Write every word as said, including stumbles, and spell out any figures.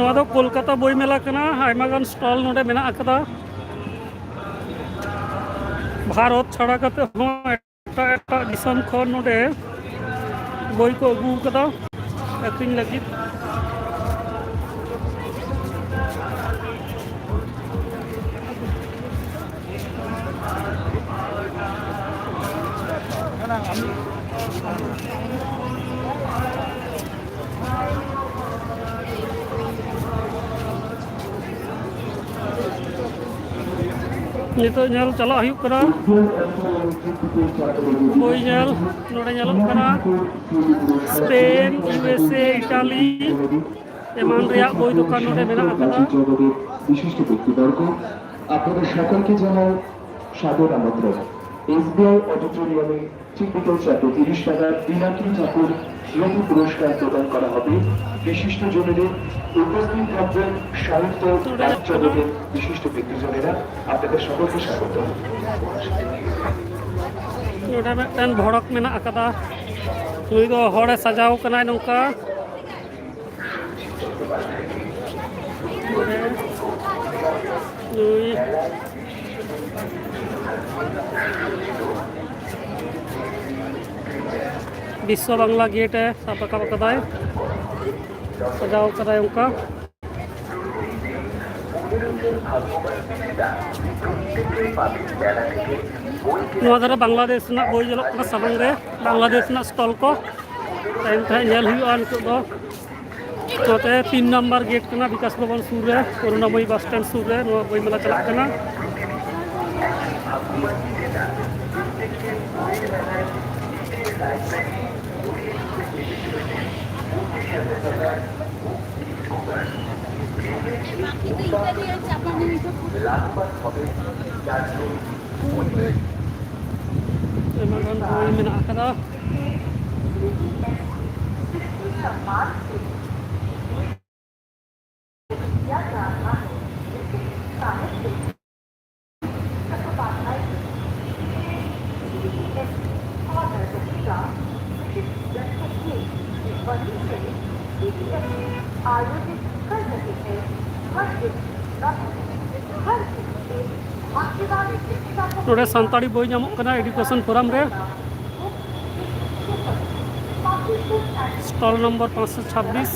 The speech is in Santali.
ᱱᱚᱣᱟ ᱫᱚ ᱠᱳᱞᱠᱟᱛᱟ ᱵᱳᱭ ᱢᱮᱞᱟ ᱠᱟᱱᱟ᱾ ᱟᱭᱢᱟ ᱜᱟᱱ ᱥᱴᱚᱞ ᱱᱚᱰᱮ ᱢᱮᱱᱟᱜ ᱟᱠᱟᱫᱟ᱾ ᱵᱷᱟᱨᱚᱛ ᱪᱷᱟᱲᱟ ᱠᱟᱛᱮ ᱦᱚᱸ ᱮᱴᱟᱜ ᱮᱴᱟᱜ ᱫᱤᱥᱚᱢ ᱠᱷᱚᱱ ᱱᱚᱰᱮ ᱵᱳᱭ ᱠᱚ ᱟᱹᱜᱩ ᱟᱠᱟᱫᱟ ᱟᱹᱠᱷᱨᱤᱧ ᱞᱟᱹᱜᱤᱫ᱾ ᱱᱤᱛᱚᱜ ᱧᱮᱞ ᱪᱟᱞᱟᱜ ᱦᱩᱭᱩᱜ ᱠᱟᱱᱟ ᱵᱳᱭ ᱧᱮᱞ᱾ ᱱᱚᱰᱮ ᱧᱮᱞᱚᱜ ᱠᱟᱱᱟ Spain, U S A, Italy ᱮᱢᱟᱱ ᱨᱮᱭᱟᱜ ᱵᱳᱭ ᱫᱚᱠᱟᱱ ᱱᱚᱰᱮ ᱢᱮᱱᱟᱜ ᱟᱠᱟᱫᱟ᱾ বিশিষ্ট ব্যক্তিবর্গ, আপনাদের সকলকে জানাই সাদর আমন্ত্রণ। এসবিআই অডিটোরিয়ামে চিহ্নিত চারশো তিরিশ টাকার পিনাকি ঠাকুর স্মৃতি পুরস্কার প্রদান করা হবে বিশিষ্ট জনেদের। উপস্থিত থাকবেন সাহিত্য ও নাচ জগতের বিশিষ্ট ব্যক্তিজনেরা। আপনাদের সকলকে স্বাগত। ᱱᱚᱰᱮ ᱢᱤᱫᱴᱮᱱ ᱵᱷᱚᱲᱚᱠ ᱢᱮᱱᱟᱜ ᱟᱠᱟᱫᱟ᱾ ᱱᱩᱭ ᱫᱚ ᱦᱚᱲᱮ ᱥᱟᱡᱟᱣ ᱠᱟᱱᱟᱭ ᱱᱚᱝᱠᱟ᱾ ᱱᱩᱭ ᱵᱤᱥᱥᱚ ᱵᱟᱝᱞᱟ ᱜᱮᱴ ᱮ ᱥᱟᱵ ᱨᱟᱠᱟᱵ ᱟᱠᱟᱫᱟᱭ, ᱥᱟᱡᱟᱣ ᱟᱠᱟᱫᱟᱭ ᱚᱱᱠᱟ᱾ ᱱᱚᱣᱟ ᱫᱷᱟᱨᱮ ᱵᱟᱝᱞᱟᱫᱮᱥ ᱨᱮᱱᱟᱜ ᱵᱳᱭ ᱧᱮᱞᱚᱜ ᱠᱟᱱᱟ ᱥᱟᱢᱟᱝ ᱨᱮ, ᱵᱟᱝᱞᱟᱫᱮᱥ ᱨᱮᱱᱟᱜ ᱥᱴᱚᱞ ᱠᱚ᱾ ᱛᱟᱭᱚᱢ ᱛᱮ ᱦᱟᱸᱜ ᱧᱮᱞ ᱦᱩᱭᱩᱜᱼᱟ ᱱᱤᱛᱚᱜ ᱫᱚ᱾ ᱱᱚᱛᱮ ᱛᱤᱱ ᱱᱟᱢᱵᱟᱨ ᱜᱮᱴ ᱠᱟᱱᱟ, ᱵᱤᱠᱟᱥ ᱵᱷᱚᱵᱚᱱ ᱥᱩᱨ ᱨᱮ, ᱠᱚᱨᱩᱱᱟᱢᱚᱭᱤ ᱵᱟᱥ ᱥᱴᱮᱱᱰ ᱥᱩᱨ ᱨᱮ ᱱᱚᱣᱟ ᱵᱳᱭ ᱢᱮᱞᱟ ᱪᱟᱞᱟᱜ ᱠᱟᱱᱟ᱾ ᱟᱭᱢᱟ ᱜᱟᱱ ᱵᱳᱭ ᱢᱮᱱᱟᱜ ᱟᱠᱟᱫᱟ᱾ आयोजित कर सकते ᱱᱚᱰᱮ ᱥᱟᱱᱛᱟᱲᱤ ᱵᱳᱭ ᱧᱟᱢᱚᱜ ᱠᱟᱱᱟ ᱮᱰᱩᱠᱮᱥᱚᱱ ᱯᱷᱳᱨᱟᱢ ᱨᱮ᱾ ᱥᱴᱚᱞ ᱱᱚᱢᱵᱚᱨ ᱯᱟᱸᱪᱥᱚ ᱪᱷᱟᱵᱵᱤᱥ᱾